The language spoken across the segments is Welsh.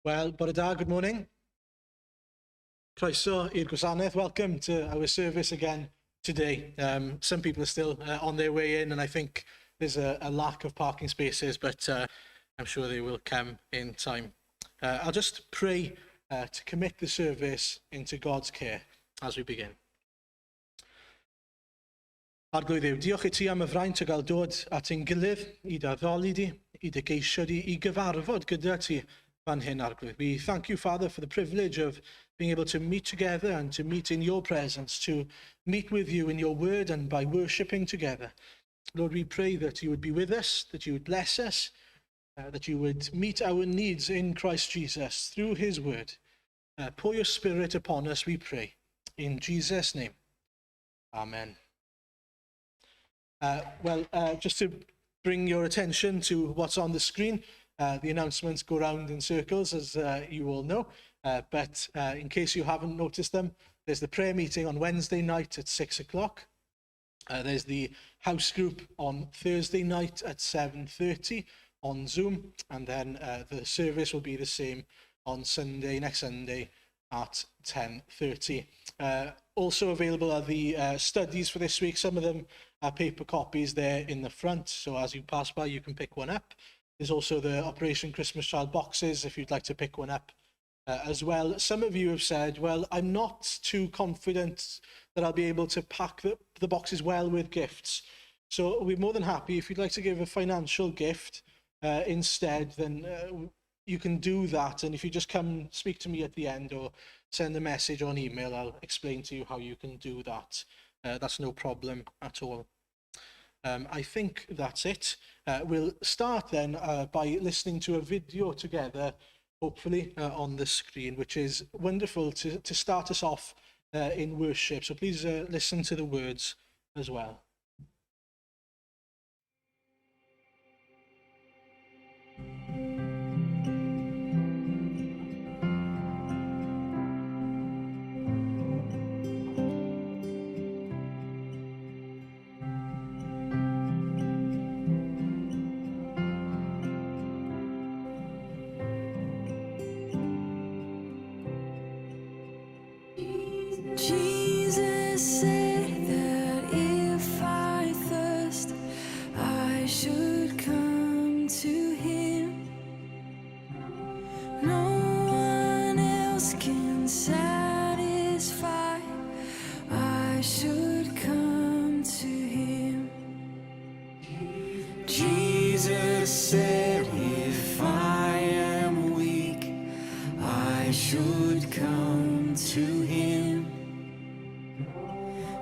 Wel, bore da, good morning. Croeso i'r gwasanaeth. Welcome to our service again today. Some people are still on their way in, and I think there's a lack of parking spaces, but I'm sure they will come in time. I'll just pray to commit the service into God's care as we begin. Arglwydd Dduw, diolch i ti am y fraint o gael dod at ein gilydd, i dy addoli di, i dy geisio di, i gyfarfod gyda ti fan hyn, Arglwydd. We thank you, Father, for the privilege of being able to meet together and to meet in your presence, to meet with you in your word and by worshipping together. Lord, we pray that you would be with us, that you would bless us, that you would meet our needs in Christ Jesus through his word. Pour your spirit upon us, we pray. In Jesus' name. Amen. Well, just to bring your attention to what's on the screen, the announcements go round in circles, as you all know. But in case you haven't noticed them, there's the prayer meeting on Wednesday night at 6 o'clock. There's the house group on Thursday night at 7:30 on Zoom. And then the service will be the same on Sunday, next Sunday at 10:30. Also available are the studies for this week. Some of them are paper copies there in the front. So as you pass by, you can pick one up. There's also the Operation Christmas Child boxes if you'd like to pick one up as well. Some of you have said, "Well, I'm not too confident that I'll be able to pack the boxes well with gifts." So we're more than happy if you'd like to give a financial gift instead, then you can do that. And if you just come speak to me at the end or send a message on email, I'll explain to you how you can do that. That's no problem at all. I think that's it. We'll start then by listening to a video together, hopefully on the screen, which is wonderful to start us off in worship. So please listen to the words as well. Jesus said that if I thirst, I should come to him. No one else can satisfy. I should come to him. Jesus said, if I am weak, I should come to him.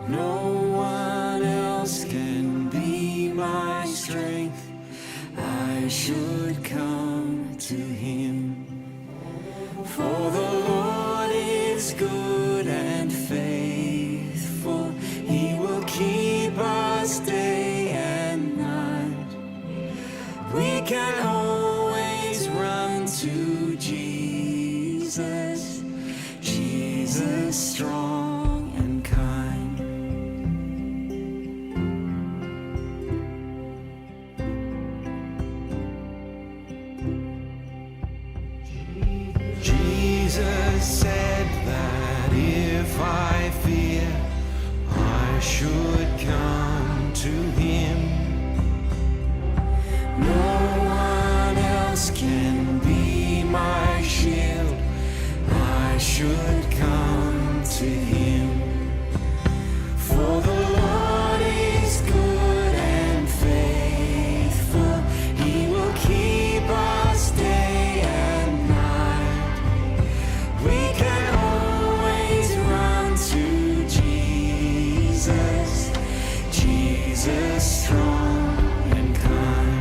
No one else can be my strength. I should come to him. For the Lord is good and faithful. He will keep us day and night. We can always run to Jesus, Jesus strong and kind. Jesus said that if I fear, I should come to him. No one else can be my shield. I should come to him. For the Lord is good and faithful. He will keep us day and night. We can always run to Jesus, Jesus strong and kind.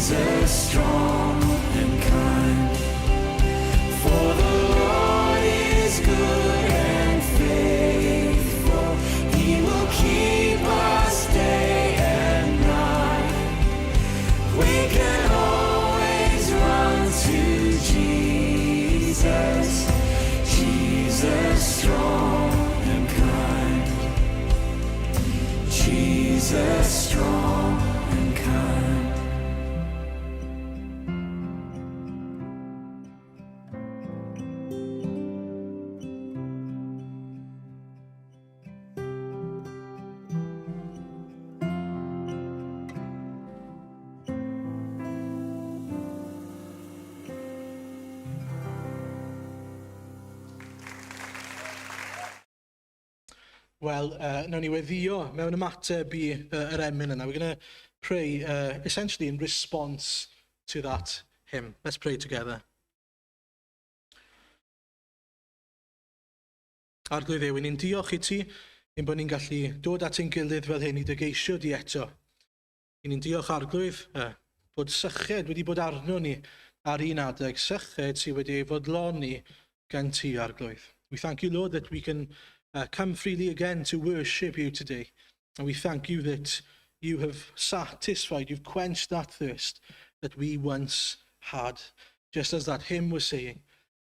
Jesus, strong and kind. For the Lord is good and faithful. He will keep us day and night. We can always run to Jesus, Jesus, strong and kind. Jesus, strong and kind. Wel, nawn ni weddio mewn ymateb i yr emyn yna. We're going to pray essentially in response to that hymn. Let's pray together. Arglwydd Dduw, ni'n diolch i ti ein bod ni'n gallu dod at ein gilydd fel hyn i dy geisio di eto. I ni'n diolch, Arglwydd, bod syched wedi bod arno ni ar un adeg, syched sydd wedi ei fodloni gan ti, Arglwydd. We thank you, Lord, that we can come freely again to worship you today. And we thank you that you have satisfied, you've quenched that thirst that we once had. Just as that hymn was saying,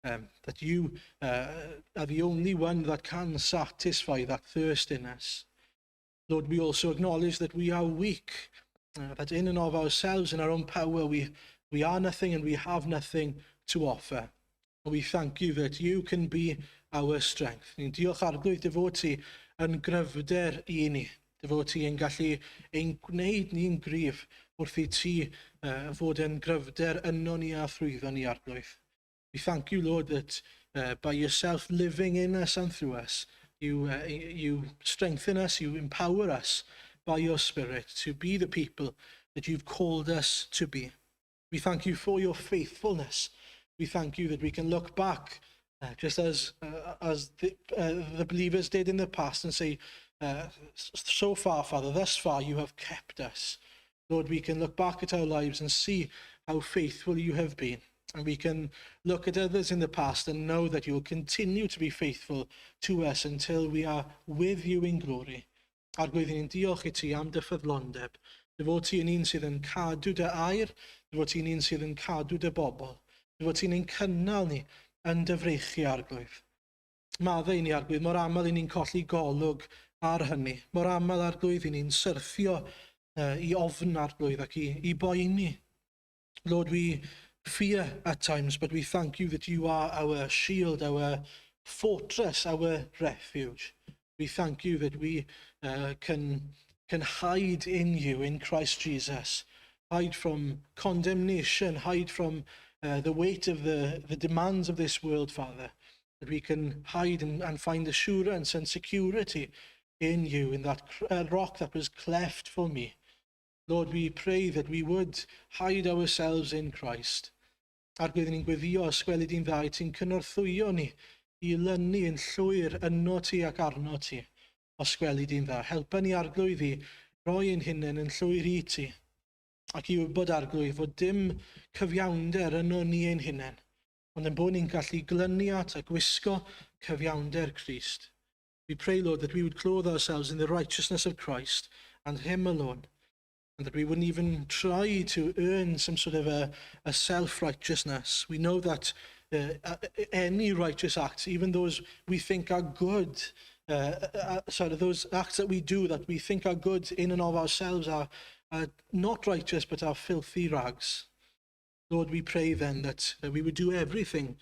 that you are the only one that can satisfy that thirst in us. Lord, we also acknowledge that we are weak, that in and of ourselves, in our own power, we are nothing and we have nothing to offer. And we thank you that you can be our strength. Ni'n diolch, Arglwydd, dy fod ti yn gryfder i ni. Dy fod ti yn gallu ein gwneud ni'n gryf wrth i ti fod yn gryfder yno ni a thrwyddo ni, Arglwydd. We thank you, Lord, that by yourself living in us and through us, you strengthen us, you empower us by your Spirit to be the people that you've called us to be. We thank you for your faithfulness. We thank you that we can look back, just as the believers did in the past, and say, "So far, Father, thus far you have kept us." Lord, we can look back at our lives and see how faithful you have been. And we can look at others in the past and know that you will continue to be faithful to us until we are with you in glory. Arglwydd, ni'n diolch i ti am dy ffyddlondeb. Dy fod ti yn un sydd yn cadw dy air, dy fod ti'n un sydd yn cadw dy bobl. Dy fod ti'n ein cynnal ni yn dy freichiau, Arglwydd. Maddau i ni, Arglwydd, mor aml i ni'n colli golwg ar hynny. Mor aml, Arglwydd, i ni'n syrthio i ofn, Arglwydd, ac i boeni. Lord, we fear at times, but we thank you that you are our shield, our fortress, our refuge. We thank you that we can hide in you, in Christ Jesus, hide from condemnation, hide from the weight of the demands of this world, Father, that we can hide and find assurance and security in you, in that rock that was cleft for me. Lord, we pray that we would hide ourselves in Christ. Arglwydd, ni'n gweddio os gweli di'n dda i ti'n cynorthwyo ni i lynu yn llwyr yno ti ac arno ti. Os gweli di'n dda. Helpa ni, Arglwydd, i roi ein hunain yn llwyr i ti. Ac i wybod, Arglwydd, fod dim cyfiawnder yno ni ein hunain. Ond yn bod ni'n gallu glynu at a gwisgo cyfiawnder Crist. We pray, Lord, that we would clothe ourselves in the righteousness of Christ and him alone, and that we wouldn't even try to earn some sort of a self-righteousness. We know that any righteous acts, even those we think are good, sorry, those acts that we do that we think are good in and of ourselves are not righteous but are filthy rags. Lord, we pray then that we would do everything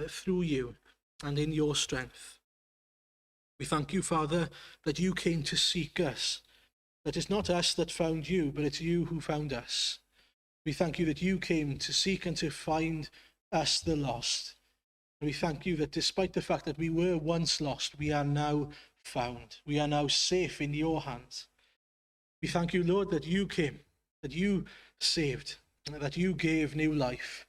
through you and in your strength. We thank you, Father, that you came to seek us, that it's not us that found you, but it's you who found us. We thank you that you came to seek and to find us, the lost. And we thank you that despite the fact that we were once lost, we are now found. We are now safe in your hands. We thank you, Lord, that you came, that you saved, that you gave new life.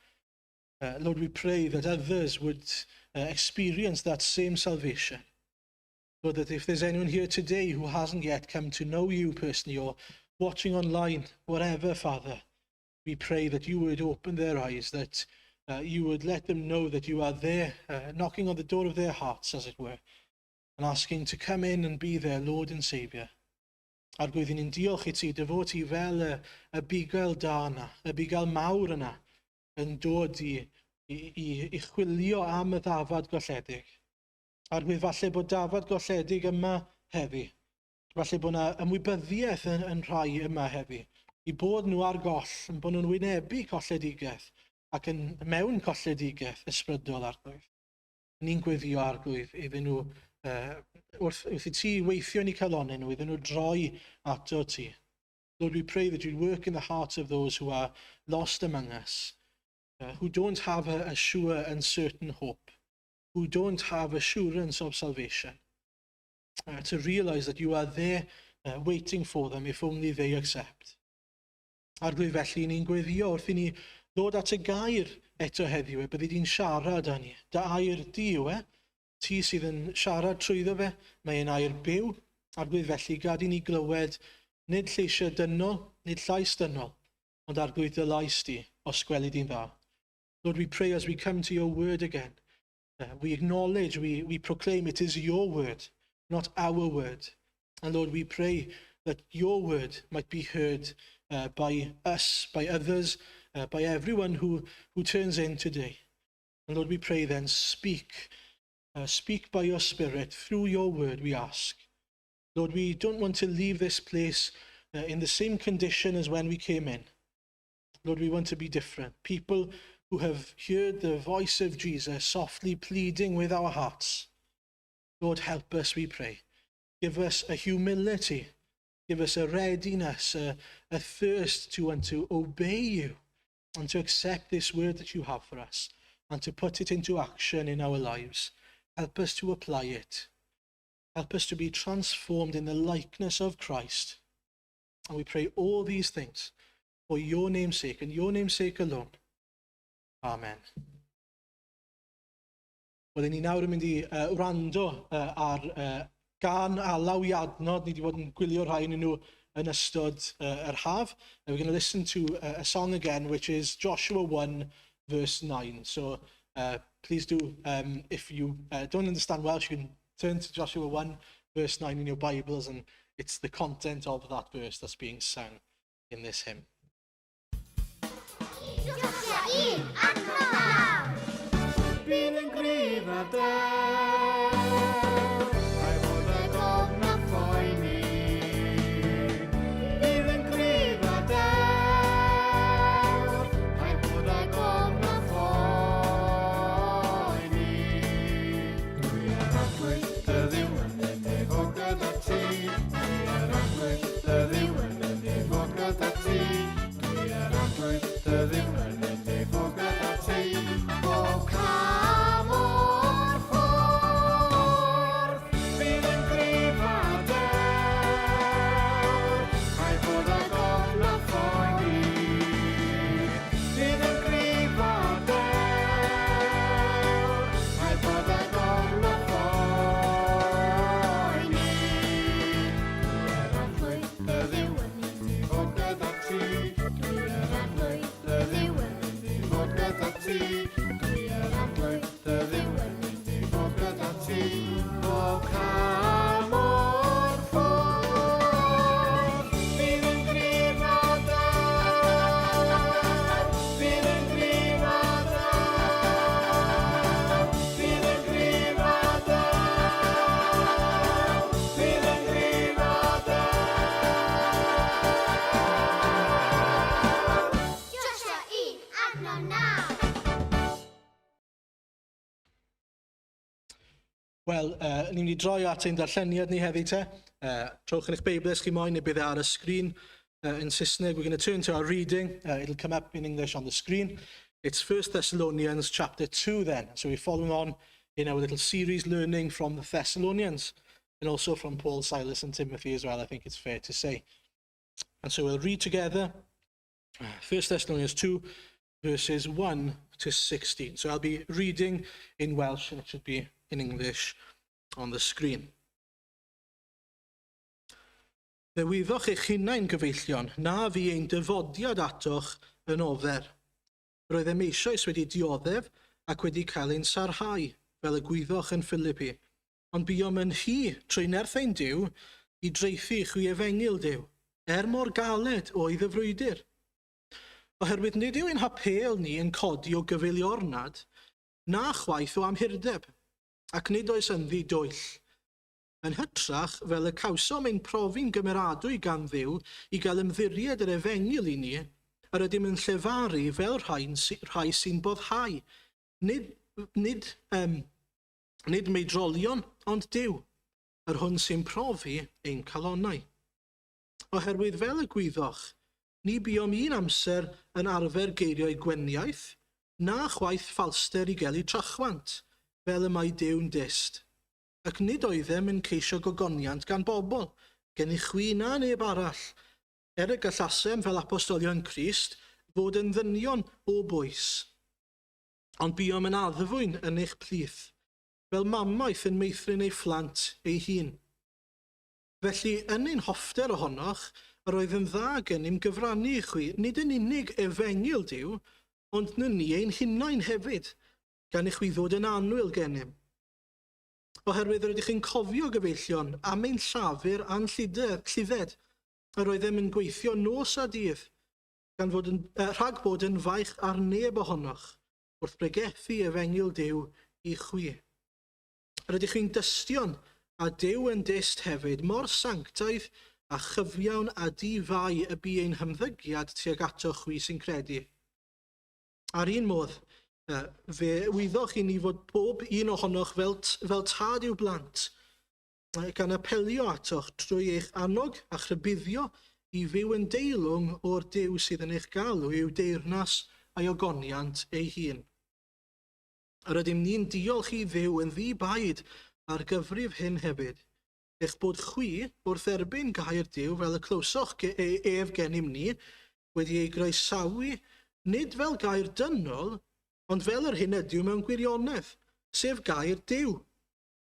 Lord, we pray that others would experience that same salvation. Lord, that if there's anyone here today who hasn't yet come to know you personally or watching online, whatever, Father, We pray that you would open their eyes, that you would let them know that you are there, knocking on the door of their hearts, as it were, and asking to come in and be their Lord and Saviour. Arglwydd, ni'n diolch i ti, dy fod ti fel y bugail da yna, y bugail mawr yna, yn dod i chwilio am y ddafad golledig. Arglwydd, falle bod dafad golledig yma heddi. Falle bod yna ymwybyddiaeth yn rhai yma heddi. I bod nhw ar goll, yn bod nhw'n wynebu colledigaeth ac yn mewn colledigaeth ysbrydol, Arglwydd. Ni'n gweddio, Arglwydd, iddyn nhw, wrth i ti weithio yn eu calonnau nhw, iddyn nhw droi ato ti. Lord, we pray that you'd work in the hearts of those who are lost among us, who don't have a sure and certain hope, who don't have assurance of salvation, to realize that you are there waiting for them if only they accept. Arglwydd, felly, ni'n gweddio wrth i ni ddod at y gair eto heddiw, e, byddi di'n siarad â ni. Dy air di yw e, ti sydd yn siarad trwyddo fe, mae'n air byw. Arglwydd, felly, gad i ni glywed nid lleisiau dynol, nid llais dynol, ond, Arglwydd, dy lais di, os gweli di'n dda. Lord, we pray as we come to your word again. We acknowledge, we proclaim it is your word, not our word. And Lord, we pray that your word might be heard by us, by others, by everyone who turns in today. And Lord, we pray then, speak. Speak by your Spirit through your word, we ask. Lord, we don't want to leave this place in the same condition as when we came in. Lord, we want to be different. People who have heard the voice of Jesus softly pleading with our hearts. Lord, help us, we pray. Give us a humility. Give us a readiness, a thirst to want to obey you and to accept this word that you have for us and to put it into action in our lives. Help us to apply it. Help us to be transformed in the likeness of Christ. And we pray all these things for your name's sake and your name's sake alone. Amen. Wel, ni nawr yn mynd i wrando ar gân alaw i adnod. Ni wedi bod yn gwylio rhai ohonyn nhw yn ystod yr haf. And we're going to listen to a song again, which is Joshua 1, verse 9. So please do, if you don't understand Welsh, you can turn to Joshua 1, verse 9 in your Bibles, and it's the content of that verse that's being sung in this hymn. Joshua 1, adnod 9. Bydd yn gryf a del, Paid bod ag ofn na phoeni. Bydd yn gryf a del, Paid bod ag ofn na phoeni. Dwi yr Arglwydd dy Dduw yn mynd i fod gyda ti. Dwi yr Arglwydd dy Dduw yn mynd i fod gyda ti. Dwi yr Arglwydd dy Dduw yn mynd i fod gyda ti. Bob cam o'r ffordd, bydd yn gryf a del, Paid bod ag ofn na phoeni. Bydd yn gryf a del, Paid bod ag ofn na phoeni. Dwi yr Arglwydd dy Dduw yn mynd i fod gyda ti. Dwi yr Arglwydd dy Dduw yn mynd i fod gyda ti. Dwi yr Arglwydd dy Dduw yn mynd i fod gyda ti. Bob cam o'r ffordd, bydd yn gryf a del, bydd yn gryf a del, bydd yn gryf a del, bydd yn gryf a del. Joshua 1, adnod 9. Wel, ni'n mynd i droi at ein darlleniad ni heddi te. Trowch yn eich Beibl os chi moyn, neu bydd e ar y sgrin yn Saesneg. We're going to turn to our reading. It'll come up in English on the screen. It's 1 Thessalonians chapter 2 then. So we're following on in our little series learning from the Thessalonians and also from Paul, Silas and Timothy as well, I think it's fair to say. And so we'll read together 1 Thessalonians 2, verses 1 to 16. So I'll be reading in Welsh and it should be in English on the screen. Fe wyddoch eich hunain, gyfeillion, na fu ein dyfodiad atoch yn ofer. Roeddem eisoes wedi dioddef ac wedi cael ein sarhau, fel y gwyddoch yn Philippi. Ond buom yn hy trwy nerth ein Duw i draethu i chwi efengyl Duw, er mor galed oedd y frwydr. Oherwydd nid yw ein hapêl ni yn codi o gyfeiliornad, na chwaith o amhurdeb, ac nid oes ynddi dwyll. Yn hytrach, fel y cawsom ein profi'n gymeradwy gan Dduw i gael ymddiried yr efengyl i ni, yr ydym yn llefaru fel rhai, rhai sy'n boddhau, nid, nid, um, nid meidrolion, ond Duw, yr hwn sy'n profi ein calonnau. Oherwydd fel y gwyddoch, ni buom un amser yn arfer geiriau gweniaith, na chwaith ffalster i gelu trachwant, fel y mae Duw'n dyst. Ac nid oeddem yn ceisio gogoniant gan bobl, gennych chwi na neb arall, er y gallasem fel apostolion Crist fod yn ddynion o bwys. Ond buom yn addfwyn yn eich plith, fel mamaeth yn meithrin ei phlant ei hun. Felly, yn ein hoffter ohonoch, yr oedd yn dda gennym gyfrannu i chwi, nid yn unig efengyl Duw, ond nyni ein hunain hefyd, gan i chwi ddod yn annwyl gennym. Oherwydd rydych chi'n cofio, gyfeillion, am ein llafur a'n lludded, yr oeddem yn gweithio nos a dydd, gan fod yn, rhag bod yn faich ar neb ohonoch, wrth bregethu efengyl Duw i chwi. Rydych chi'n dystion, a Duw yn dyst hefyd, mor sanctaidd a chyfiawn a di-fai y bu ein hymddygiad tuag atoch chwi sy'n credu. A'r un modd, fe wyddoch i ni fod bob un ohonoch fel, fel tad i'w blant, gan apelio atoch trwy eich annog a chrybuddio i fyw yn deilwng o'r Duw sydd yn eich galw i'w deyrnas a'i ogoniant ei hun. Yr ydym ni'n diolch i Dduw yn ddi-baid ar gyfrif hyn hefyd, eich bod chwi, wrth erbyn gair Duw fel y clywsoch ef gennym ni, wedi ei groesawu nid fel gair dynol, ond fel yr hyn ydyw mewn gwirionedd, sef gair Duw,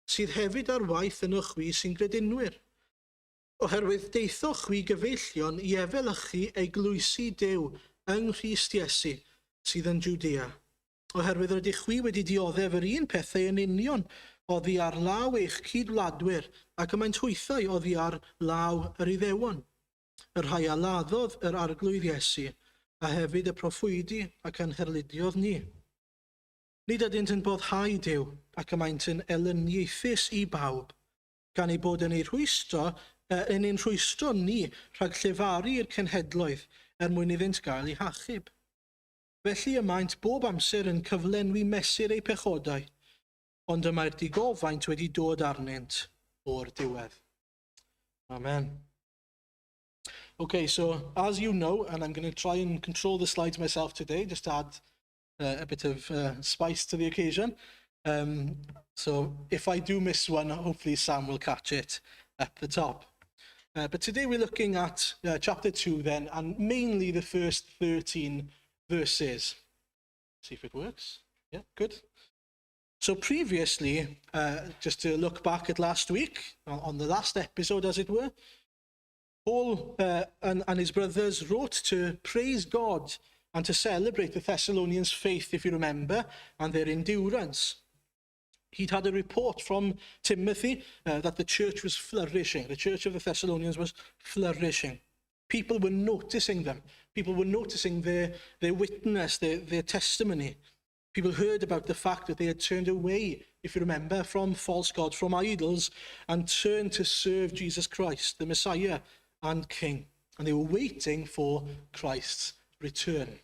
sydd hefyd ar waith yno chwi sy'n gredinwyr. Oherwydd deithoch chwi gyfeillion i efelychu eglwysi Duw yng Nghrist Iesu, sydd yn Jwdea. Oherwydd rydych chwi wedi dioddef yr un pethau yn union oddi ar law eich cyd-wladwyr ac y maent hwythau oddi ar law yr Iddewon, y rhai a laddodd yr Arglwydd Iesu, a hefyd y proffwydi ac a'n herlidiodd ni. Nid ydynt yn boddhau Duw, ac y maent yn elyniaethus i bawb, gan eu bod yn ei rhwystro, yn ein rhwystro ni rhag llefaru i'r cenhedloedd er mwyn iddynt gael eu hachub. Felly y maent bob amser yn cyflenwi mesur eu pechodau, ond y mae'r digofaint wedi dod arnynt o'r diwedd. Amen. Okay, so as you know, and I'm going to try and control the slides myself today, just to add a bit of spice to the occasion. So if I do miss one, hopefully Sam will catch it at the top. But today we're looking at chapter 2 then, and mainly the first 13 verses. See if it works. Yeah, good. So previously, just to look back at last week, on the last episode as it were, Paul and his brothers wrote to praise God and to celebrate the Thessalonians' faith, if you remember, and their endurance. He'd had a report from Timothy that the church was flourishing. The church of the Thessalonians was flourishing. People were noticing them. People were noticing their witness, their testimony. People heard about the fact that they had turned away, if you remember, from false gods, from idols, and turned to serve Jesus Christ, the Messiah and King. And they were waiting for Christ's return.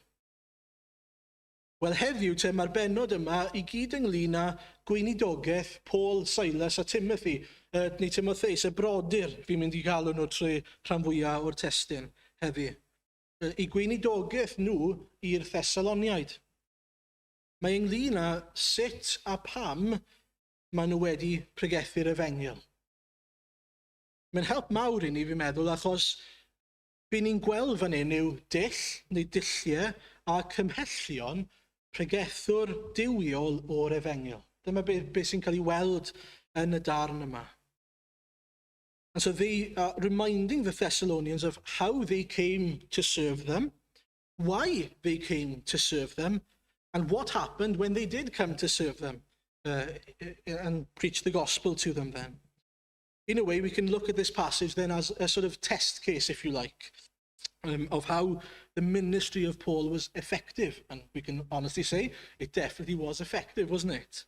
Wel, heddiw te, mae'r bennod yma i gyd ynglyn â gweinidogaeth Paul, Silas a Timothy, neu Timotheus, y brodyr fi'n mynd i galw nhw trwy rhan fwyaf o'r testun heddi. Eu gweinidogaeth nhw i'r Thessaloniaid. Mae ynglyn â sut a pam maen nhw wedi pregethu'r efengyl. Mae'n help mawr i ni, fi'n meddwl, achos be ni'n gweld fan hyn yw dull neu dulliau a cymhellion pregethwr duwiol o'r efengyl. Dyma be sy'n cael ei weld yn y darn yma. And so they are reminding the Thessalonians of how they came to serve them. Why they came to serve them and what happened when they did come to serve them and preach the gospel to them then. In a way, we can look at this passage then as a sort of test case, if you like, of how the ministry of Paul was effective. And we can honestly say it definitely was effective, wasn't it?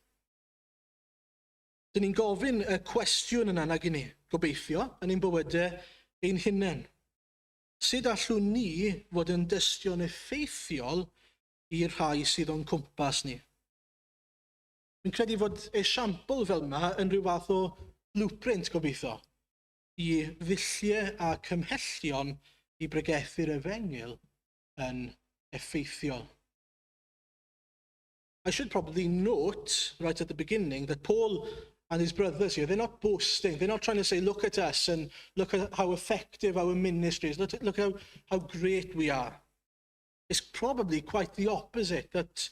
Dyn ni'n gofyn y cwestiwn yna nag i ni, gobeithio, yn ein bywydau ein hunain. Sut allwn ni fod yn dystion effeithiol i'r rhai sydd o'n cwmpas ni? Fi'n credu fod esiampl fel yma yn rhyw fath o blueprint, gobeithio, i ddulliau a cymhellion i bregethu'r efengyl yn effeithiol. I should probably note right at the beginning that Paul and his brothers here, they're not boasting. They're not trying to say, "Look at us and look at how effective our ministry is. Look how great we are." It's probably quite the opposite, that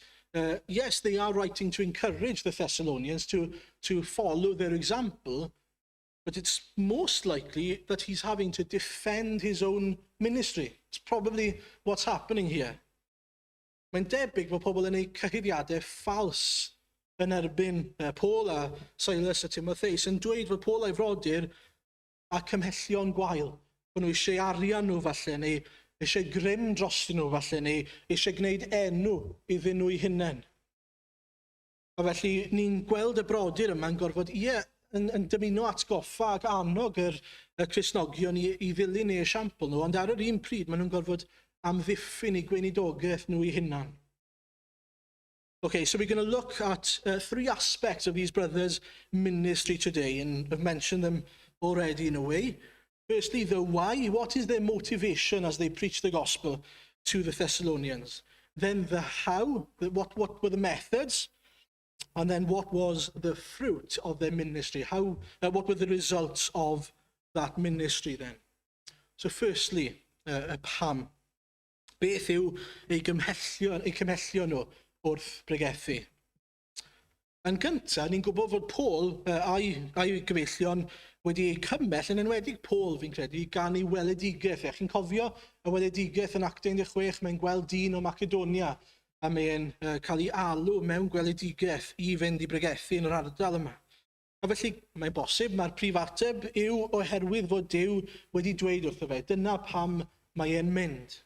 yes, they are writing to encourage the Thessalonians to follow their example, but it's most likely that he's having to defend his own ministry. It's probably what's happening here. Mae'n debyg fod pobl yn eu cyhuddiadau ffals yn erbyn Paul a Silas a Timotheus yn dweud fod Paul a'i frodyr â cymhellion gwael. Bod nhw eisiau arian nhw falle, neu eisiau grym drostyn nhw falle, neu eisiau gwneud enw iddyn nhw eu hunain. A felly ni'n gweld y brodyr yma'n gorfod, ie, yn dymuno atgoffa ac annog y Cristnogion i ddilyn eu esiampl nhw, ond ar yr un pryd maen nhw'n gorfod amddiffyn eu gweinidogaeth nhw eu hunain. Okay, so we're going to look at three aspects of these brothers' ministry today, and I've mentioned them already in a way. Firstly, the why. What is their motivation as they preach the gospel to the Thessalonians? Then the how. What were the methods? And then what was the fruit of their ministry? What were the results of that ministry then? So firstly, y pam. Beth yw eu cymhellion nhw wrth bregethu? Yn gyntaf, ni'n gwybod fod Paul a'i gyfeillion wedi eu cymell, yn enwedig Paul fi'n credu, gan ei weledigaeth. E. Chi'n cofio y weledigaeth yn Actau 16, mae'n gweld dyn o Macedonia a mae'n cael ei alw mewn gweledigaeth i fynd i bregethu yn yr ardal yma. A felly mae'n bosib, mae'r prif ateb yw oherwydd fod Duw wedi dweud wrtho fe. Dyna pam mae e'n mynd.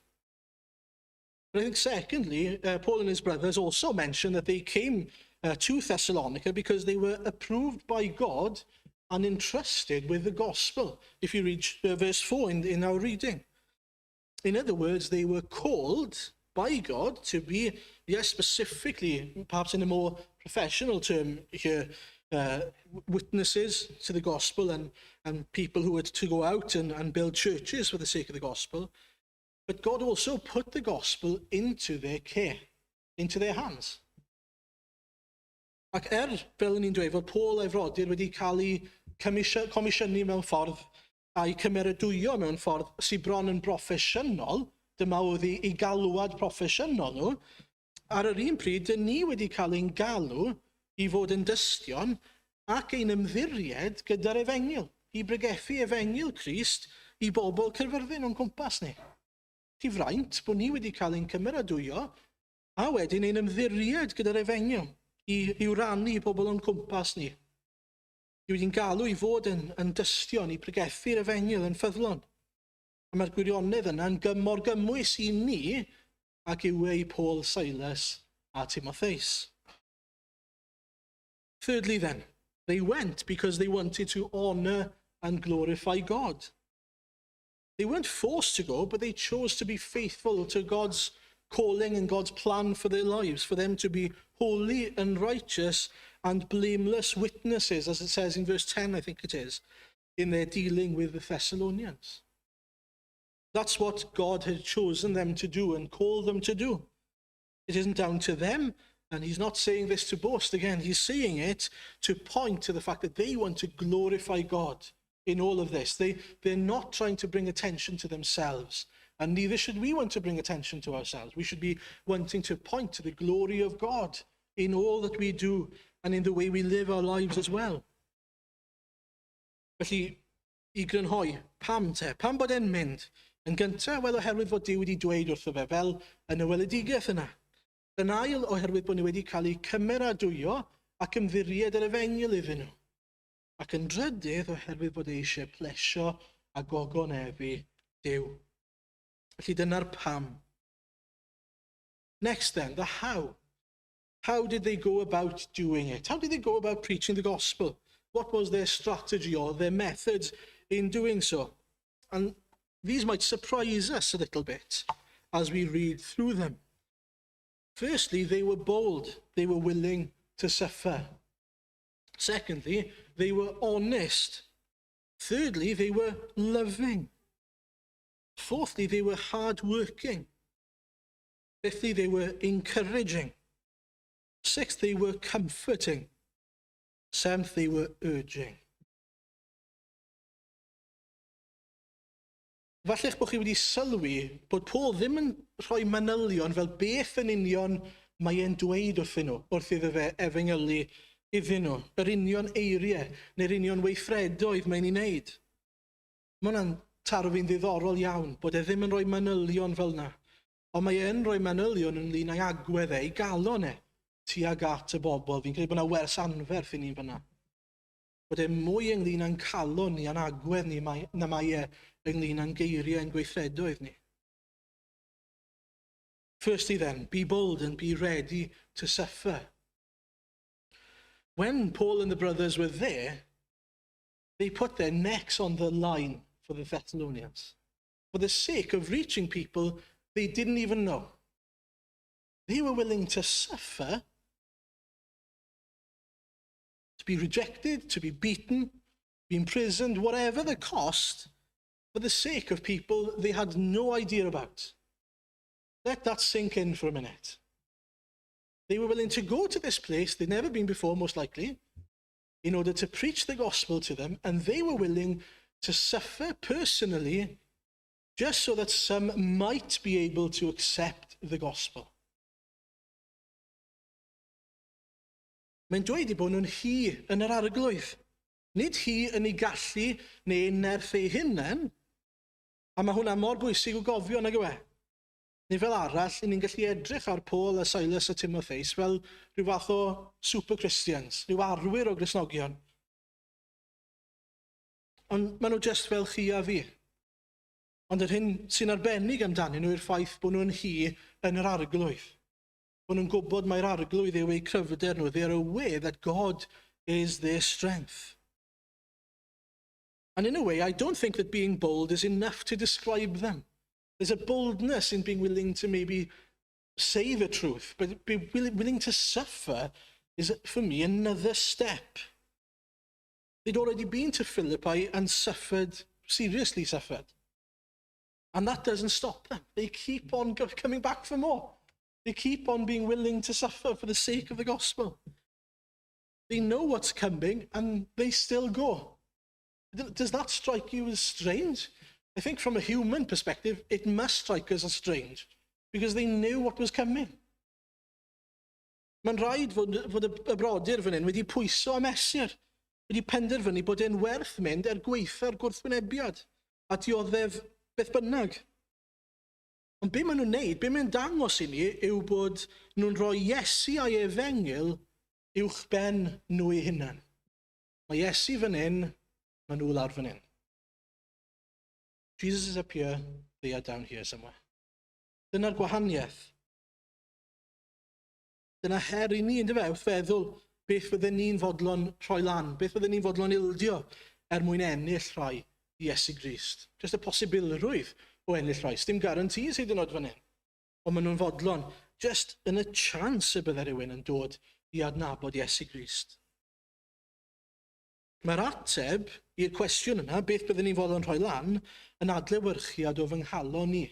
But I think secondly, Paul and his brothers also mention that they came to Thessalonica because they were approved by God and entrusted with the gospel, if you read verse 4 in our reading. In other words, they were called by God to be, yes, specifically, perhaps in a more professional term here, witnesses to the gospel and people who were to go out and build churches for the sake of the gospel. But God also put the gospel into their care, into their hands. Ac er, fel ni'n dweud, fod Paul a'i frodyr wedi cael eu comisiynu mewn ffordd a'i cymeradwyo mewn ffordd sydd bron yn broffesiynol, dyma oedd eu galwad proffesiynol nhw, ar yr un pryd, dyn ni wedi cael ein galw i fod yn dystion ac ein ymddiried gyda'r efengyl, i bregethu efengyl Crist i bobl Caerfyrddin o'n cwmpas ni. Ti fraint bod ni wedi cael ein cymeradwyo a wedyn ein ymddiried gyda'r efengyl i'w rannu i bobl o'n cwmpas ni. Ni wedi'n galw i fod yn dystion i pregethu'r efengyl yn ffyddlon. A mae'r gwirionedd yna yn mor gymwys i ni ac yw e i Paul, Silas a Timotheus. Thirdly then, they went because they wanted to honour and glorify God. They weren't forced to go, but they chose to be faithful to God's calling and God's plan for their lives, for them to be holy and righteous and blameless witnesses, as it says in verse 10, I think it is, in their dealing with the Thessalonians. That's what God had chosen them to do and called them to do. It isn't down to them, and he's not saying this to boast again. He's saying it to point to the fact that they want to glorify God in all of this. They're not trying to bring attention to themselves. And neither should we want to bring attention to ourselves. We should be wanting to point to the glory of God in all that we do and in the way we live our lives as well. Felly, i grynhoi, pam te? Pam bod e'n mynd? Yn gyntaf, wel, oherwydd fod Duw wedi dweud wrtho fe, fel yn y weledigaeth yna. Yn ail, oherwydd bod nhw wedi cael eu cymeradwyo ac ymddiried yr efengyl iddyn nhw. Ac yn drydydd, oherwydd bod e eisiau plesio a gogoneddu Duw. Felly dyna'r pam. Next then, the how. How did they go about doing it? How did they go about preaching the gospel? What was their strategy or their methods in doing so? And these might surprise us a little bit as we read through them. Firstly, they were bold. They were willing to suffer. Secondly, they were honest. Thirdly, they were loving. Fourthly, they were hardworking. Fifthly, they were encouraging. Sixth, they were comforting. Seventh, they were urging. Falle eich bod chi wedi sylwi bod Paul ddim yn rhoi manylion fel beth yn union mae e'n dweud wrthyn nhw, wrth iddo fe efengylu iddyn nhw, yr union eiriau neu'r union weithredoedd mae'n ei wneud. Mae hwnna'n taro fi'n ddiddorol iawn bod e ddim yn rhoi manylion fel yna. Ond mae e'n rhoi manylion ynglyn â'i agwedd e, ei galon e, tuag at y bobl. Fi'n credu bod yna wers anferth i ni'n fyna. Bod e mwy ynglyn â'n calon ni, a'n agwedd ni, mae, na mae e ynglyn â'n geiriau a'n gweithredoedd ni. Firstly then, be bold and be ready to suffer. When Paul and the brothers were there, they put their necks on the line for the Thessalonians, for the sake of reaching people they didn't even know. They were willing to suffer, to be rejected, to be beaten, be imprisoned, whatever the cost, for the sake of people they had no idea about. Let that sink in for a minute. They were willing to go to this place they'd never been before, most likely, in order to preach the gospel to them, and they were willing to suffer personally just so that some might be able to accept the gospel. Mae'n dweud eu bod nhw'n hy yn yr arglwydd. Nid hy yn ei gallu neu ei nerth ei hunain, a mae hwnna mor bwysig o gofio, nag yw e? Neu fel arall, ni'n gallu edrych ar Paul a Silas a Timotheus fel rhyw fath o super Christians, rhyw arwyr o Gristnogion. Ond maen nhw just fel chi a fi. Ond yr hyn sy'n arbennig amdanyn nhw yw'r ffaith bod nhw'n hy yn yr arglwydd. Bod nhw'n gwybod mai'r arglwydd yw eu cryfder nhw. They are aware that God is their strength. And in a way, I don't think that being bold is enough to describe them. There's a boldness in being willing to maybe say the truth, but be willing to suffer is, for me, another step. They'd already been to Philippi and suffered, seriously suffered. And that doesn't stop them. They keep on coming back for more. They keep on being willing to suffer for the sake of the gospel. They know what's coming and they still go. Does that strike you as strange? I think from a human perspective, it must strike us as strange because they knew what was coming. Mae'n rhaid fod, fod y brodyr fan hyn wedi pwyso a mesur, wedi penderfynu bod e'n werth mynd er gweitha'r gwrthwynebiad a dioddef beth bynnag. Ond be maen nhw'n neud, be mae'n dangos i ni yw bod nhw'n rhoi Iesu a'i efengyl uwch ben nhw eu hunain. Mae Iesu fan hyn, mae nhw lawr fan hyn. Jesus is up here, they are down here somewhere. Dyna'r gwahaniaeth. Dyna her i ni, yn dyfe, wrth feddwl beth fydden ni'n fodlon rhoi lan, beth fydden ni'n fodlon ildio er mwyn ennill rhai i Iesu Grist. Just y posibilrwydd o ennill rhai. Dim guarantees hyd yn oed fan hyn. Ond maen nhw'n fodlon just yn y chance y bydde rhywun yn dod i adnabod Iesu Grist. Mae'r ateb i'r cwestiwn yna, beth byddwn ni'n fodlon rhoi lan, yn adlewyrchiad o fy nghalon ni.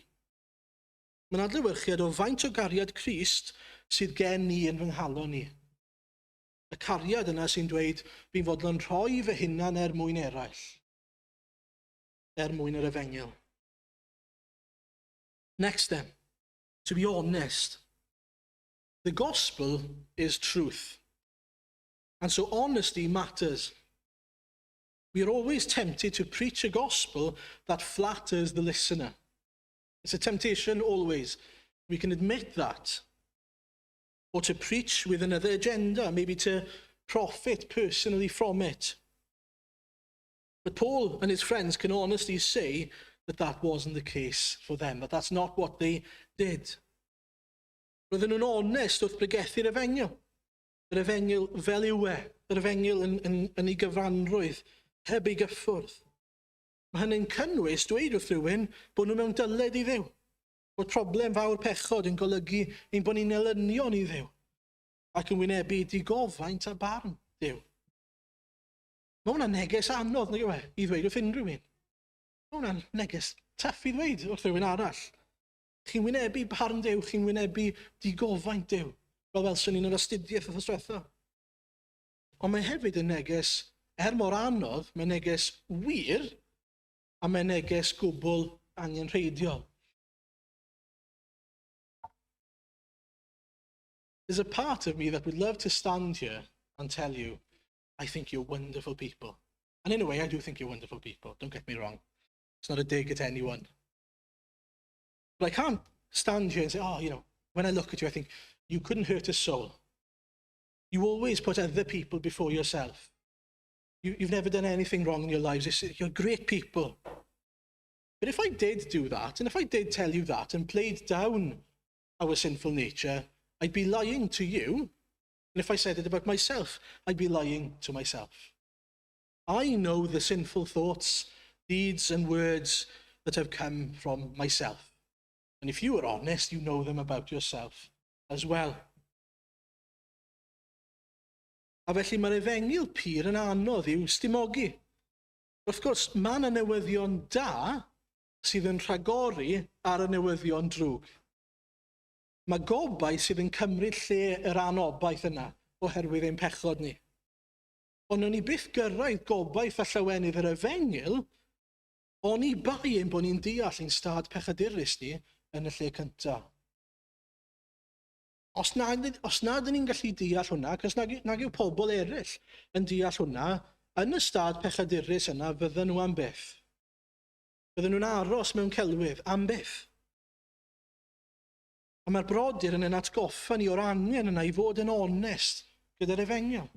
Mae'n adlewyrchiad o faint o gariad Crist sydd gen i yn fy nghalon ni. Y cariad yna sy'n dweud, fi'n fodlon rhoi fy hunan er mwyn eraill, er mwyn yr efengyl. Next then, to be honest, the gospel is truth. And so honesty matters. We are always tempted to preach a gospel that flatters the listener. It's a temptation always. We can admit that. Or to preach with another agenda, maybe to profit personally from it. But Paul and his friends can honestly say that that wasn't the case for them, that that's not what they did. Roedden nhw'n onest wrth bregethu'r efengyl. Yr efengyl fel yw e, yr efengyl yn ei gyfanrwydd, heb ei gyffwrdd. Mae hynny'n cynnwys dweud wrth rhywun bod nhw mewn dyled i Dduw. Bod problem fawr pechod yn golygu ein bod ni'n elynion i Dduw ac yn wynebu digofaint a barn Duw. Mae hwnna'n neges anodd, nag yw e, i ddweud wrth unrhyw un. Mae hwnna'n neges tough i ddweud wrth rhywun arall. Chi'n wynebu barn Duw, chi'n wynebu digofaint Duw, fel welson ni'n yr astudiaeth wythnos diwetha. Ond mae hefyd yn neges, er mor anodd, mae'n neges wir, a mae'n neges gwbl angenrheidiol. There's a part of me that would love to stand here and tell you, I think you're wonderful people. And in a way, I do think you're wonderful people. Don't get me wrong. It's not a dig at anyone. But I can't stand here and say, oh, when I look at you, I think you couldn't hurt a soul. You always put other people before yourself. You've never done anything wrong in your lives. You're great people. But if I did do that, and if I did tell you that and played down our sinful nature, I'd be lying to you. And if I said it about myself, I'd be lying to myself. I know the sinful thoughts, deeds, and words that have come from myself. And if you are honest, you know them about yourself as well. A felly mae'r efengyl pur yn anodd i'w stumogi. Wrth gwrs, mae yna newyddion da sydd yn rhagori ar y newyddion drwg. Mae gobaith sydd yn cymryd lle yr anobaith yna oherwydd ein pechod ni. Ond wnawn ni byth gyrraedd gobaith a llawenydd yr efengyl oni bai ein bod ni'n deall ein stad pechadurus ni yn y lle cyntaf. Os nad ydyn ni'n gallu deall hwnna, ac os nag yw pobl eraill yn deall hwnna, yn y stad pechadurus yna fydden nhw am byth. Fydden nhw'n aros mewn celwydd am byth. A mae'r brodyr yn ein atgoffa ni o'r angen yna i fod yn onest gyda'r efengyl.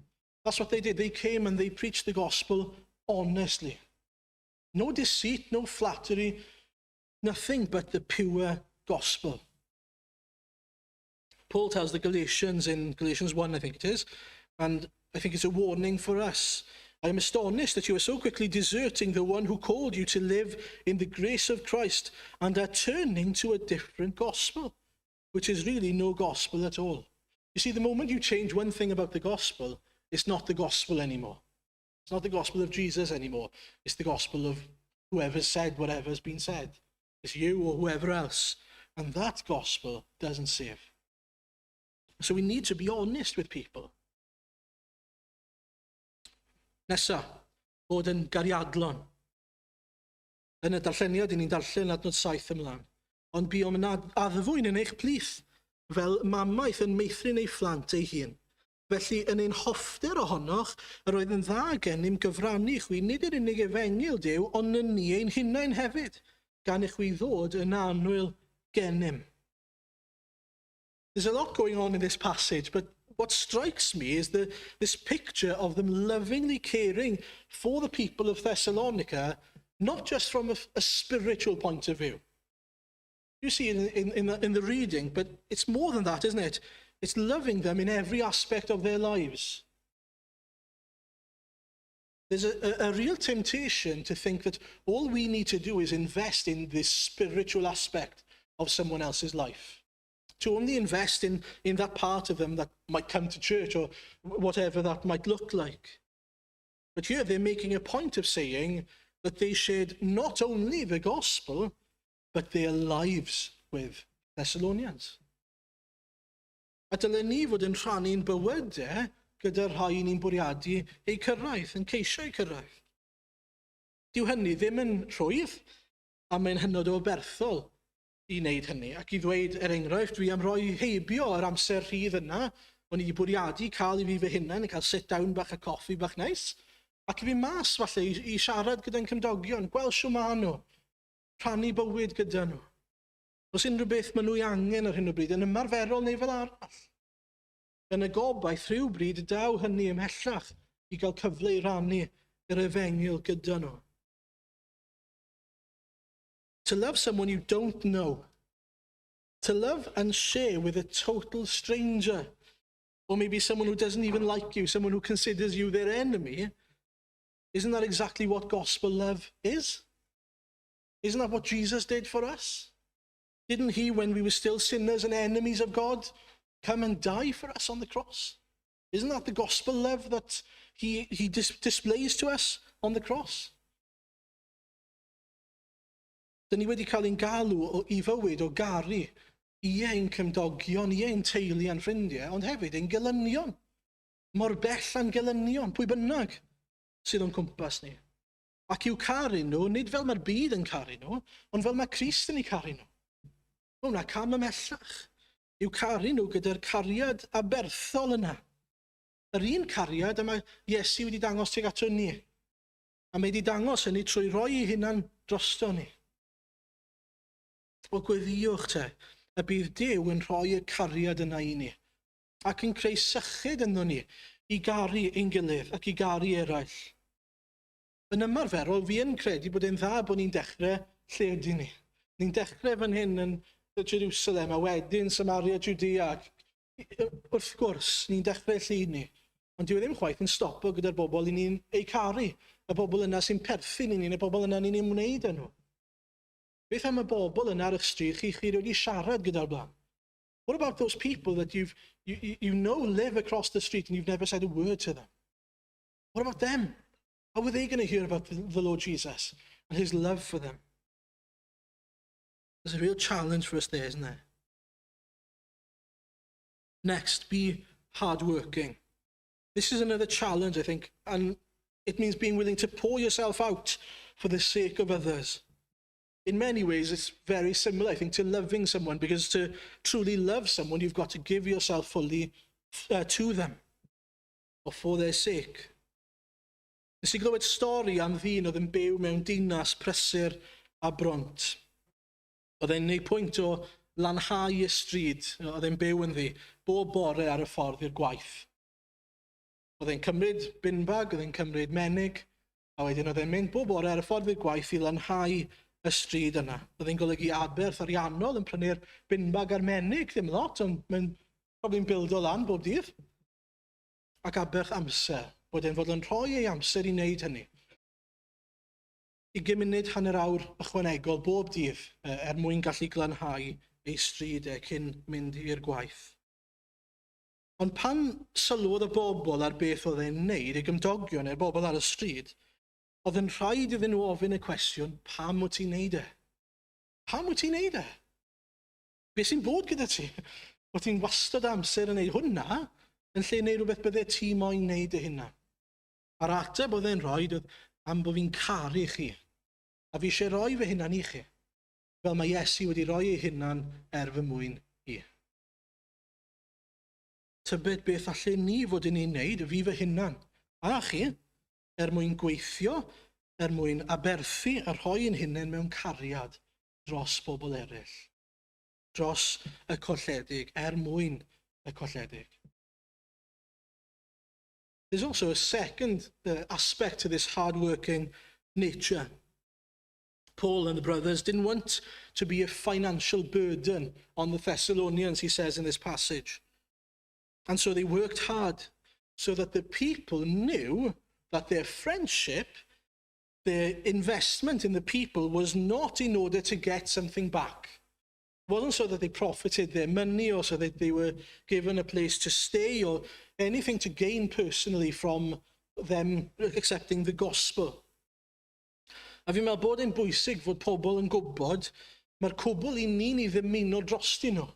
That's what they did. They came and they preached the gospel honestly. No deceit, no flattery, nothing but the pure gospel. Paul tells the Galatians in Galatians 1, I think it is, and I think it's a warning for us. "I am astonished that you are so quickly deserting the one who called you to live in the grace of Christ and are turning to a different gospel, which is really no gospel at all." You see, the moment you change one thing about the gospel, it's not the gospel anymore. It's not the gospel of Jesus anymore. It's the gospel of whoever's said whatever's been said. It's you or whoever else. And that gospel doesn't save. So we need to be honest with people. Nesa, bod yn gariadlon. Yn y darlleniad, ni'n darllen adnod 7 ymlaen. "Ond buom yn addfwyn yn eich plith, fel mamaeth yn meithrin ei phlant ei hun. Felly, yn ein hoffter ohonoch, yr oedd yn dda gennym gyfrannu chwi nid yr unig efengyl Duw, ond yn ni ein hunain hefyd, gan i chwi ddod yn annwyl gennym." There's a lot going on in this passage, but what strikes me is this picture of them lovingly caring for the people of Thessalonica, not just from a spiritual point of view. You see in the reading, but it's more than that, isn't it? It's loving them in every aspect of their lives. There's a real temptation to think that all we need to do is invest in this spiritual aspect of someone else's life, to only invest in that part of them that might come to church or whatever that might look like. But here they're making a point of saying that they shared not only the gospel, but their lives with Thessalonians. A dylen ni fod yn rhannu'n bywydau gyda'r rhai ni'n bwriadu eu cyrraedd, yn ceisio eu cyrraedd. Dyw hynny ddim yn rhwydd, a mae'n hynod o aberthol i wneud hynny. Ac i ddweud, er enghraifft, dwi am roi heibio yr amser rhydd yna, o'n i wedi bwriadu cael i fi fy hunain, cael sit down bach a coffi bach neis, ac i fi mas falle i siarad gyda'n cymdogion, gweld shwd maen nhw, rhannu bywyd gyda nhw. Os unrhyw beth maen nhw ei angen ar hyn o bryd, yn ymarferol neu fel arall. Yn y gobaith rhywbryd y daw hynny ymhellach i gael cyfle i rannu yr efengyl gyda nhw. To love someone you don't know. To love and share with a total stranger. Or maybe someone who doesn't even like you, someone who considers you their enemy. Isn't that exactly what gospel love is? Isn't that what Jesus did for us? Didn't he, when we were still sinners and enemies of God, come and die for us on the cross? Isn't that the gospel love that he displays to us on the cross? Dyn ni wedi cael ein galw i fywyd o garu ie ein cymdogion, ie ein teulu a'n ffrindiau, ond hefyd ein gelynion. Mor bell a'n gelynion, pwy bynnag sydd o'n cwmpas ni. Ac i'w caru nhw, nid fel mae'r byd yn caru nhw, ond fel mae Crist yn eu caru nhw. Mae hwnna cam ymhellach. I'w caru nhw gyda'r cariad aberthol yna. Yr un cariad y mae Iesu wedi dangos tuag ato ni. A mae wedi dangos hynny trwy roi ei hunan drosto ni. O, gweddïwch te, y bydd Duw yn rhoi y cariad yna i ni ac yn creu syched ynddo ni i garu ein gilydd ac i garu eraill. Yn ymarferol, fi yn credu bod e'n dda bod ni'n dechrau lle ydyn ni. Ni'n dechrau fan hyn yn Jerusalem a wedyn Samaria, Judea. Wrth gwrs, ni'n dechrau lle ni. Ond dyw e ddim chwaith yn stopo gyda'r bobl i ni'n eu caru. Y bobl yna sy'n perthyn i ni, y bobl yna ni'n ymwneud â nhw. Beth am y bobl yna ar eich stryd chi, chi wedi siarad gyda'r blaen? What about those people that you live across the street and you've never said a word to them? What about them? How are they going to hear about the Lord Jesus and his love for them? There's a real challenge for us there, isn't there? Next, be hardworking. This is another challenge, I think, and it means being willing to pour yourself out for the sake of others. In many ways, it's very similar, I think, to loving someone, because to truly love someone, you've got to give yourself fully to them or for their sake. Nes i glywed stori am ddyn oedd yn byw mewn dinas prysur a brwnt. Oedd e'n gwneud pwynt o lanhau y stryd oedd e'n byw ynddi bob bore ar y ffordd i'r gwaith. Oedd e'n cymryd bin bag, oedd e'n cymryd menig, a wedyn oedd e'n mynd bob bore ar y ffordd i'r gwaith i lanhau y stryd yna. Oedd e'n golygu aberth ariannol yn prynu'r bin bag a'r menig, ddim lot, ond mae'n probably'n bildo lan bob dydd. Ac aberth amser, bod e'n fod yn rhoi ei amser i wneud hynny. 20 munud, hanner awr ychwanegol bob dydd er mwyn gallu glanhau ei stryd e cyn mynd i'r gwaith. Ond pan sylwodd y bobl ar beth oedd e'n wneud, ei gymdogion neu'r bobl ar y stryd, oedd yn rhaid iddyn nhw ofyn y cwestiwn, "Pam wyt ti'n neud e? Pam wyt ti'n neud e? Be sy'n bod gyda ti? Wyt ti'n wastad amser yn neud hwnna, yn lle neud rhywbeth bydde ti moyn neud dy hunan?" A'r ateb oedd e'n rhoi oedd, "Am bod fi'n caru chi. A fi eisiau rhoi fy hunan i chi. Fel mae Iesu wedi rhoi ei hunan er fy mwyn i." Tybed beth allen ni fod yn ei wneud, fi fy hunan, a chi, er mwyn gweithio, er mwyn aberthu a rhoi ein hunain mewn cariad dros bobl eraill, dros y colledig, er mwyn y colledig. There's also a second aspect to this hard-working nature. Paul and the brothers didn't want to be a financial burden on the Thessalonians, he says in this passage. And so they worked hard so that the people knew that their friendship, their investment in the people was not in order to get something back. It wasn't so that they profited their money or so that they were given a place to stay or anything to gain personally from them accepting the gospel. A fi'n meddwl bod e'n bwysig fod pobl yn gwybod mae'r cwbl i ni'n ei ddymuno drostyn nhw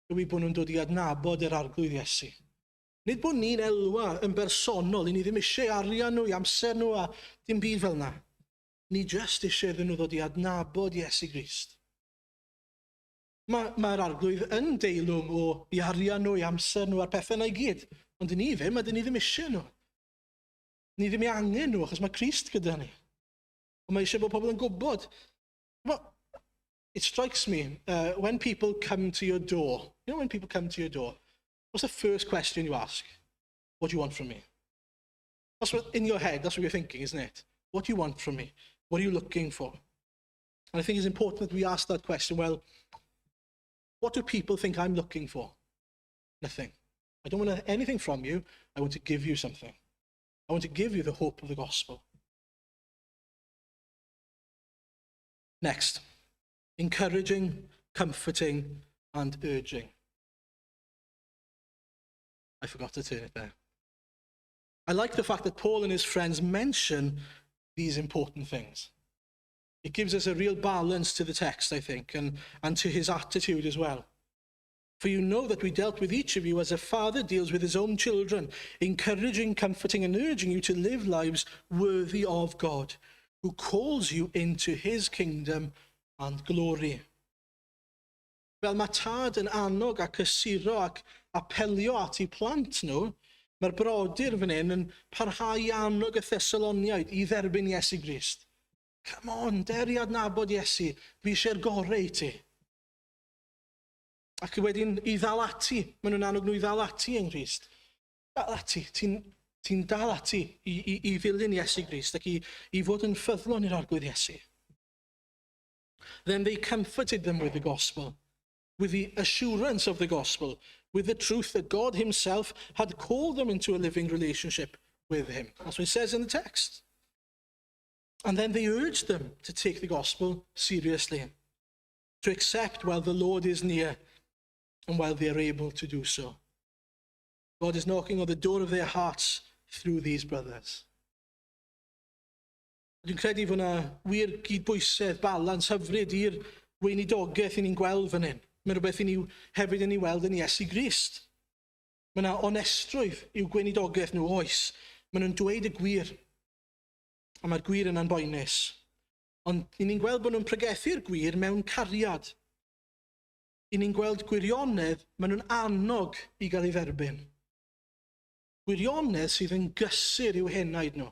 yw i bod nhw'n dod i adnabod yr Arglwydd Iesu. Nid bod ni'n elwa yn bersonol, i ni ddim eisiau arian nhw, i amser nhw a dim byd fel yna. Ni jyst eisiau iddyn nhw ddod i adnabod Iesu Grist. Mae'r Arglwydd yn deilwng o i arian nhw, i amser nhw a'r pethau yna i gyd. Ond ni ddim, a dyn ni ddim eisiau nhw. Ni ddim ei angen nhw, achos mae Crist gyda ni. Ond mae eisiau bod pobl yn gwybod. It strikes me when people come to your door, when people come to your door, what's the first question you ask? "What do you want from me?" That's what, in your head, that's what you're thinking, isn't it? "What do you want from me? What are you looking for?" And I think it's important that we ask that question: well, what do people think I'm looking for? Nothing. I don't want anything from you. I want to give you something. I want to give you the hope of the gospel. Next, encouraging, comforting, and urging. I forgot to turn it there. I like the fact that Paul and his friends mention these important things. It gives us a real balance to the text, I think, and to his attitude as well. "For you know that we dealt with each of you as a father deals with his own children, encouraging, comforting, and urging you to live lives worthy of God, who calls you into his kingdom and glory." Fel mae tad yn annog ac cysuro ac apelio at eu plant nhw, mae'r brodyr fan hyn yn parhau i annog y Thessaloniaid i dderbyn Iesu Grist. "Come on, der i adnabod Iesu, fi eisiau'r gorau i ti." Ac wedyn i ddal ati, maen nhw'n annog nhw i ddal ati yng Nghrist. Dal ati, ti'n ti dal ati i ddilyn Iesu Grist ac i fod yn ffyddlon i'r Arglwydd Iesu. Then they comforted them with the gospel, with the assurance of the gospel, with the truth that God himself had called them into a living relationship with him. That's what it says in the text. And then they urged them to take the gospel seriously, to accept while the Lord is near and while they are able to do so. God is knocking on the door of their hearts through these brothers. Dwi'n credu fod yna wir gydbwysedd, balans hyfryd i'r weinidogaeth i ni'n gweld fan hyn. Mae'n rhywbeth i ni hefyd yn ei weld yn Iesu Grist. Mae yna onestrwydd i'w gweinidogaeth nhw, oes. Maen nhw'n dweud y gwir. A mae'r gwir yna'n boenus. Ond i ni'n gweld bod nhw'n pregethu'r gwir mewn cariad. I ni'n gweld gwirionedd maen nhw'n annog i gael ei dderbyn. Gwirionedd sydd yn gysur i'w henaid nhw.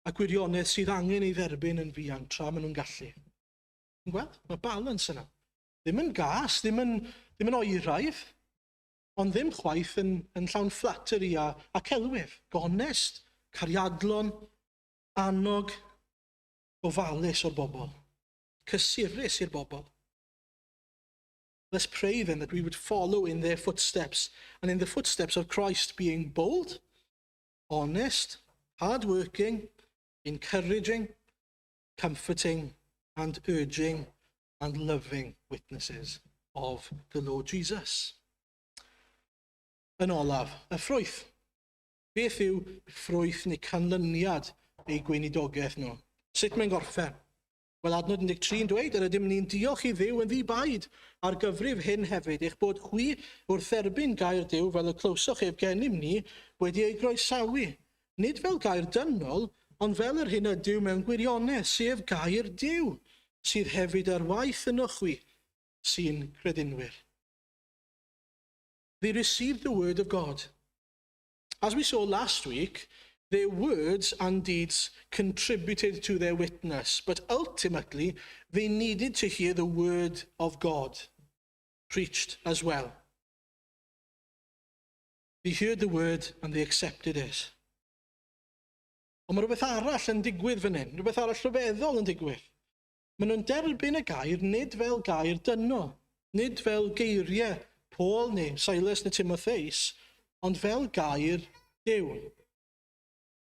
A gwirionedd sydd angen ei dderbyn yn fuan tra maen nhw'n gallu. Ti'n gweld? Mae balans yna. Ddim yn gas, ddim yn oeraidd, ond ddim chwaith yn llawn flattery a celwydd. Gonest, cariadlon, annog, gofalus o'r bobl. Cysurus i'r bobl. Let's pray then that we would follow in their footsteps and in the footsteps of Christ, being bold, honest, hardworking, encouraging, comforting, and urging and loving witnesses of the Lord Jesus. Yn olaf, y ffrwyth. Beth yw ffrwyth neu canlyniad eu gweinidogaeth nhw? Sut mae'n gorffen? Wel, adnod 13 yn dweud, "Yr ydym ni'n diolch i Dduw yn ddi-baid ar gyfrif hyn hefyd, eich bod chwi wrth dderbyn gair Duw fel y clywsoch ef gennym ni wedi ei groesawu. Nid fel gair dynol, ond fel yr hyn ydyw mewn gwirionedd, sef gair Duw, sydd hefyd ar waith yno chwi sy'n credinwyr." They received the word of God. As we saw last week, their words and deeds contributed to their witness, but ultimately they needed to hear the word of God preached as well. They heard the word and they accepted it. Ond mae rhywbeth arall yn digwydd fan hyn, rhywbeth arall rhyfeddol yn digwydd. Maen nhw'n derbyn y gair nid fel gair dynol, nid fel geiriau Paul neu Silas neu Timotheus, ond fel gair Duw.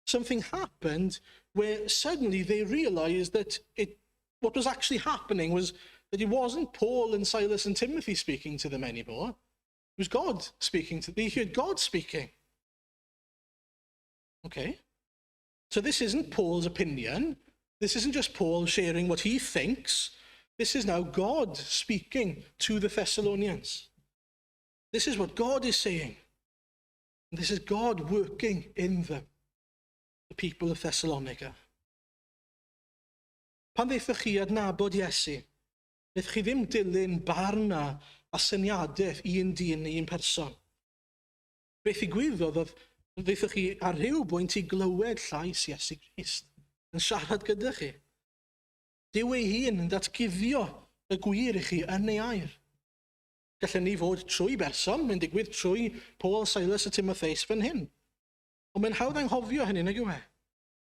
Something happened where suddenly they realized that what was actually happening was that it wasn't Paul and Silas and Timothy speaking to them anymore. It was God speaking to them. They heard God speaking. Okay. So this isn't Paul's opinion. This isn't just Paul sharing what he thinks. This is now God speaking to the Thessalonians. This is what God is saying. And this is God working in them, the people of Thessalonica. Pan ddaethoch chi adnabod Iesu, wnaethoch chi ddim dilyn barn a syniadaeth un dyn neu un person. Beth ddigwyddodd oedd ddaethoch chi ar rhyw bwynt i glywed llais Iesu Grist yn siarad gyda chi. Duw ei hun yn datguddio y gwir i chi yn ei air. Gallen ni fod trwy berson, mae'n digwydd trwy Paul, Silas a Timotheus fan hyn. Ond mae'n hawdd anghofio hynny, nag yw e?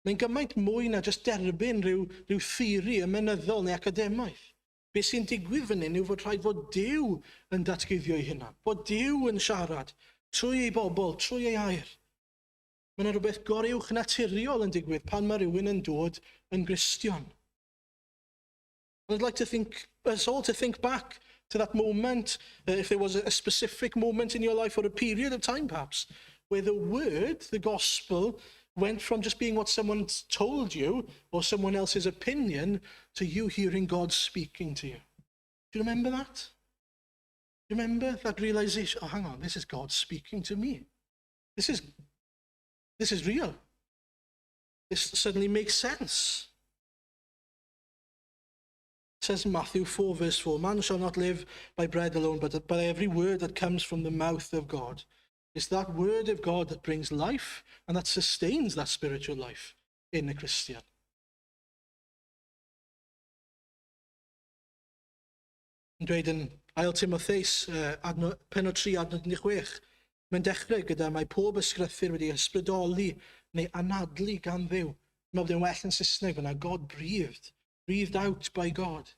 Mae'n gymaint mwy na jyst derbyn rhyw theori ymenyddol neu academaidd. Be sy'n digwydd fan hyn yw fod rhaid fod Duw yn datguddio ei hunan, bod Duw yn siarad trwy ei bobl, trwy ei air. Mae yna rhywbeth goruwch naturiol yn digwydd pan mae rhywun yn dod yn Gristion. I'd like to think, us all to think back to that moment, if there was a specific moment in your life or a period of time perhaps, where the word, the gospel, went from just being what someone told you or someone else's opinion to you hearing God speaking to you. Do you remember that? Do you remember that realization? Oh, hang on, this is God speaking to me. This is real. This suddenly makes sense. It says in Matthew 4, verse 4, "Man shall not live by bread alone, but by every word that comes from the mouth of God." It's that word of God that brings life and that sustains that spiritual life in a Christian. Yn dweud yn Ail Timotheus, adno, pennod 3, adnod 16, mae'n dechrau gyda "Mae pob ysgrythur wedi ysbrydoli neu anadlu gan Dduw." Mae'n bod yn well yn Saesneg fyna, "God breathed, breathed out by God."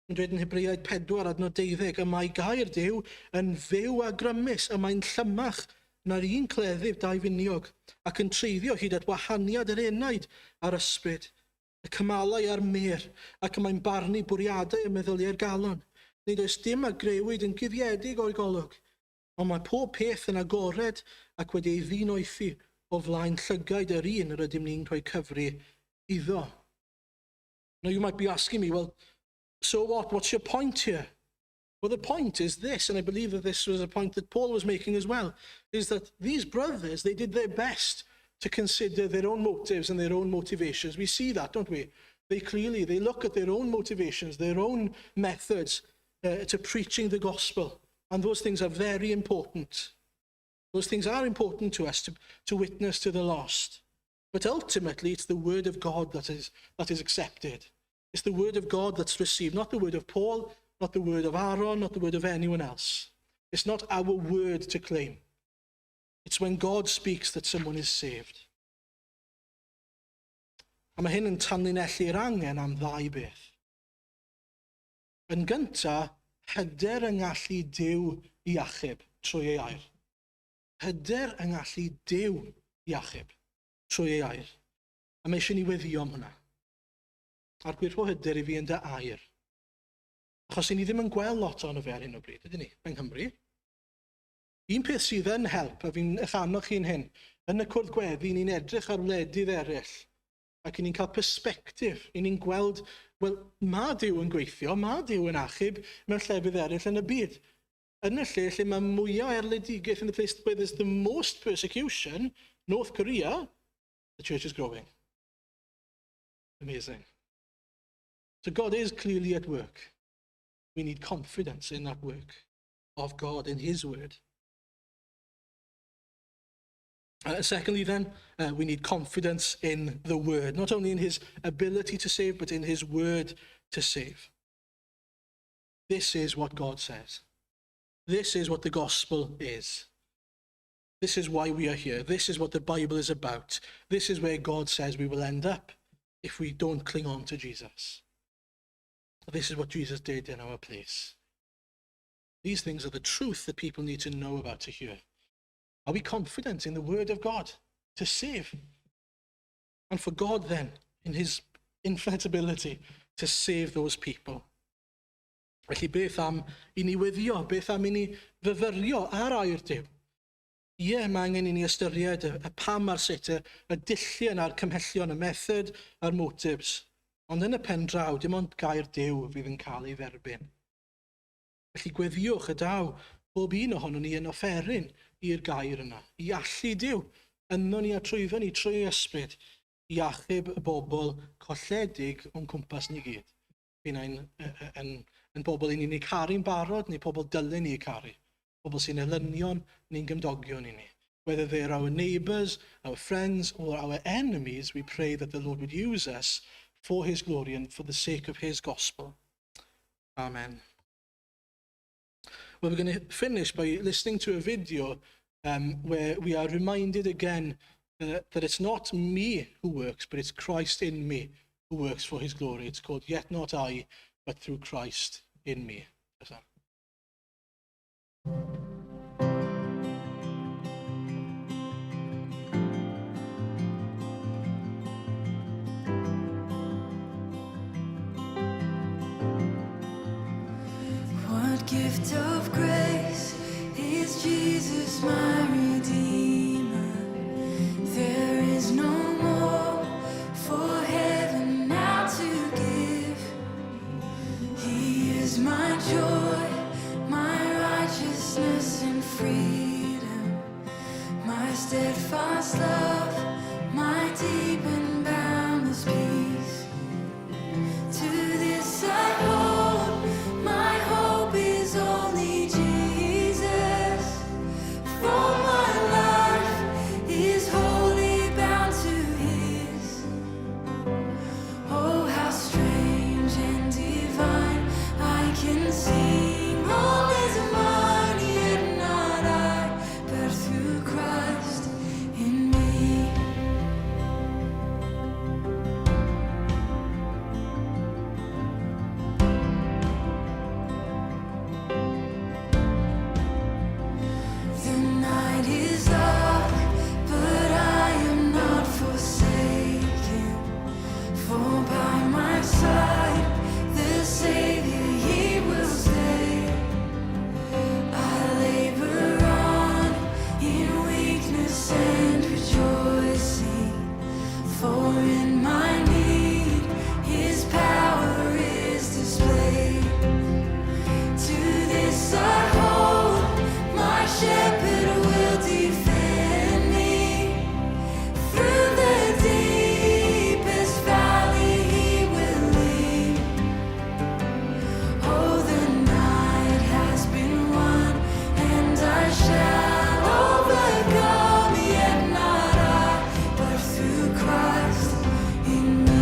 Mae'n dweud yn Hebreaid 4, adnod 12, "Y mae gair Duw yn fyw a grymus, y mae'n llymach na'r un cleddyf daufiniog, ac yn treiddio hyd at wahaniad yr enaid a'r ysbryd, y cymalau a'r mêr, ac y mae'n barnu bwriadau a meddyliau'r galon. Nid oes dim a grëwyd yn guddiedig o'i golwg, ond mae pob peth yn agored ac wedi ei ddinoethi o flaen llygaid yr un yr ydym ni'n rhoi cyfri iddo." Now you might be asking me, "Well, so what? What's your point here?" Well, the point is this, and I believe that this was a point that Paul was making as well, is that these brothers, they did their best to consider their own motives and their own motivations. We see that, don't we? They clearly, they look at their own motivations, their own methods to preaching the gospel. And those things are very important. Those things are important to us to witness to the lost. But ultimately, it's the word of God that is accepted. It's the word of God that's received, not the word of Paul, not the word of Aaron, not the word of anyone else. It's not our word to claim. It's when God speaks that someone is saved. A mae hyn yn tanlinellu'r angen am ddau beth. Yn gynta, hyder yng ngallu Duw i achub trwy ei air. Hyder yng ngallu Duw i achub trwy ei air. A mae eisiau ni weddio am hwnna. Arglwydd, rho hyder i fi yn dy air. Achos ni ddim yn gweld lot ohono fe ar hyn o bryd, ydyn ni, yng Nghymru. Un peth sydd yn help, a fi'n eich annog chi'n hyn, yn y cwrdd gweddi, ni'n edrych ar wledydd eraill, ac ni'n cael perspectif, ni'n gweld, wel, mae Duw yn gweithio, mae Duw yn achub mewn llefydd eraill yn y byd. Yn y lle lle mae mwyaf erledigaeth, in the place where there's the most persecution, North Korea, the church is growing. Amazing. So God is clearly at work. We need confidence in that work of God, in His word. Secondly, then, we need confidence in the word, not only in His ability to save, but in His word to save. This is what God says. This is what the gospel is. This is why we are here. This is what the Bible is about. This is where God says we will end up if we don't cling on to Jesus. This is what Jesus did in our place. These things are the truth that people need to know about to hear. Are we confident in the word of God to save? And for God, then, in his infinite ability to save those people. Felly beth am i ni weddio, beth am i ni fyfyrio ar air Duw? Ie, mae angen i ni ystyried y pam a'r sut, y dulliau a'r cymhellion, y method a'r motives. Ond yn y pen draw, dim ond gair Duw fydd yn cael ei dderbyn. Felly gweddiwch y daw bob un ohonon ni yn offeryn i'r gair yna, i allu Duw, yno ni a trwyddo ni trwy ysbryd, i achub y bobl colledig o'n cwmpas ni gyd. P'un ai'n yn bobl i ni'n eu caru'n barod, neu pobl dylen ni eu caru. Pobl sy'n elynion neu'n gymdogion i ni. Whether they're our neighbours, our friends, or our enemies, we pray that the Lord would use us for his glory and for the sake of his gospel. Amen. Well, we're going to finish by listening to a video where we are reminded again that it's not me who works, but it's Christ in me who works for his glory. It's called Yet Not I, but Through Christ in Me. What gift of grace is Jesus my Redeemer? There is no more for heaven now to give. He is my joy, my righteousness and freedom, my steadfast love, my deep and boundless peace. To this I hold, my hope is only Jesus. For my life is wholly bound to His. Oh, how strange and divine I can sing. All is mine, yet not I, but through Christ in me. The night is dark, but I am not forsaken. For by my side, the Savior, He will stay. I labor on in weakness and rejoicing. For in my need, His power is displayed. To this I hold, my shepherd will defend me. Through the deepest valley he will lead. Oh, the night has been won, and I shall overcome. Yet not I, but through Christ in me.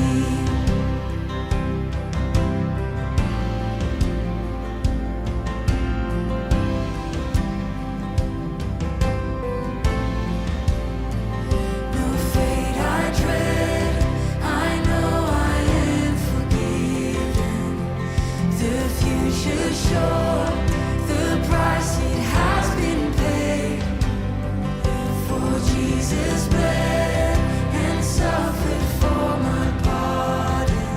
No fate I dread, I know I am forgiven. The future sure, the price it has been paid. For Jesus bled and suffered for my pardon,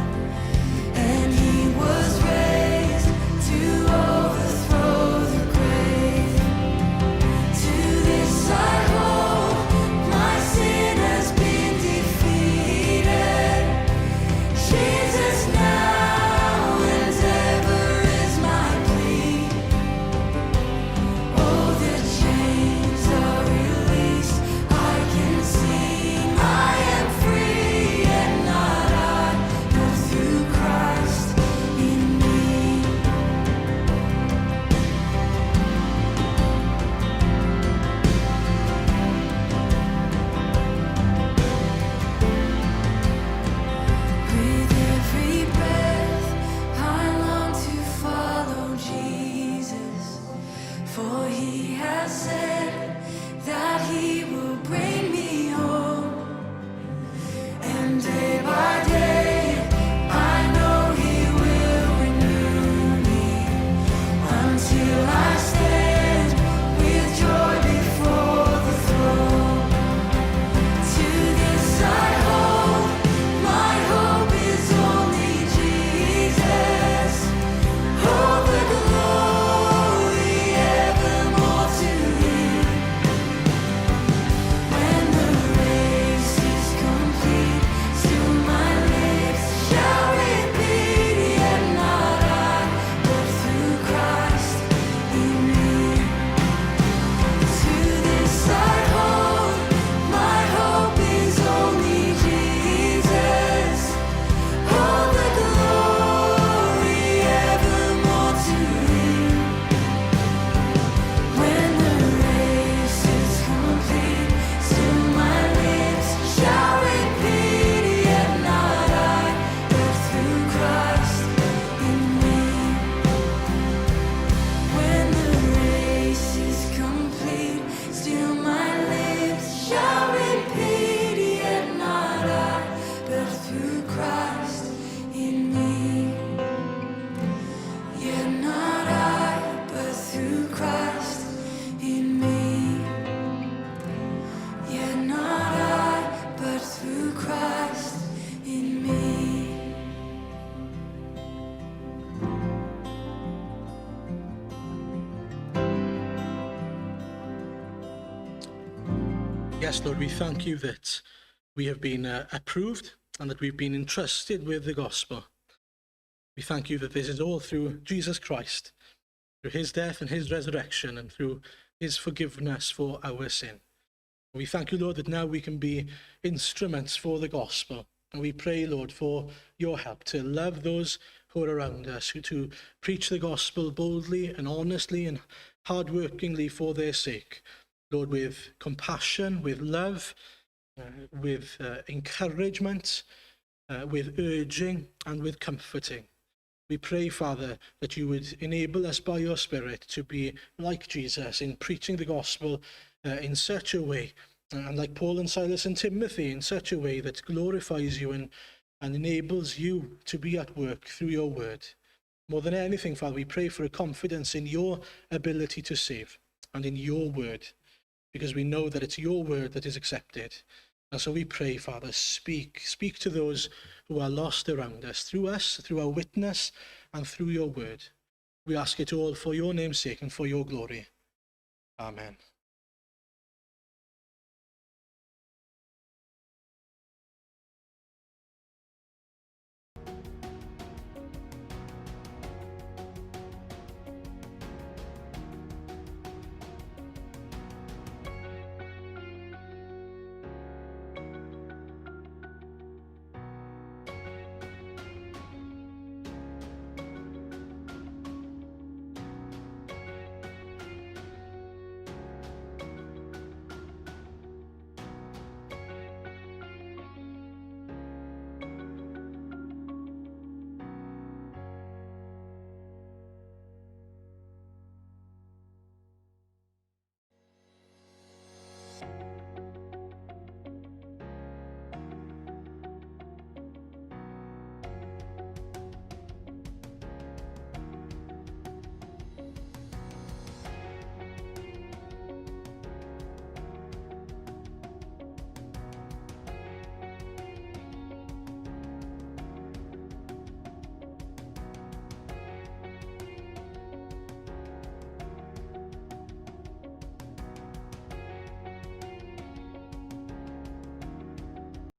and he was raised to overthrow the grave. To this I hold, my sin has been defeated. Jesus now and ever is my plea. Oh, the chains are released. I can sing, I am free, and not I, but through Christ in me. With every breath, I long to follow Jesus, for he has said that he will bring me home. And day by day, I know he will renew me until I stand with joy before the throne. To this I hold, my hope is only Jesus. All the glory evermore to Him. When Yes, Lord, we thank you that we have been approved and that we've been entrusted with the gospel. We thank you that this is all through Jesus Christ, through his death and his resurrection, and through his forgiveness for our sin. We thank you, Lord, that now we can be instruments for the gospel. And we pray, Lord, for your help to love those who are around us, to preach the gospel boldly and honestly and hardworkingly for their sake. Lord, with compassion, with love, with encouragement, with urging, and with comforting. We pray, Father, that you would enable us by your Spirit to be like Jesus in preaching the gospel in such a way, and like Paul and Silas and Timothy, in such a way that glorifies you and enables you to be at work through your word. More than anything, Father, we pray for a confidence in your ability to save and in your word, because we know that it's your word that is accepted. And so we pray, Father, speak. Speak to those who are lost around us, through our witness, and through your word. We ask it all for your name's sake and for your glory. Amen.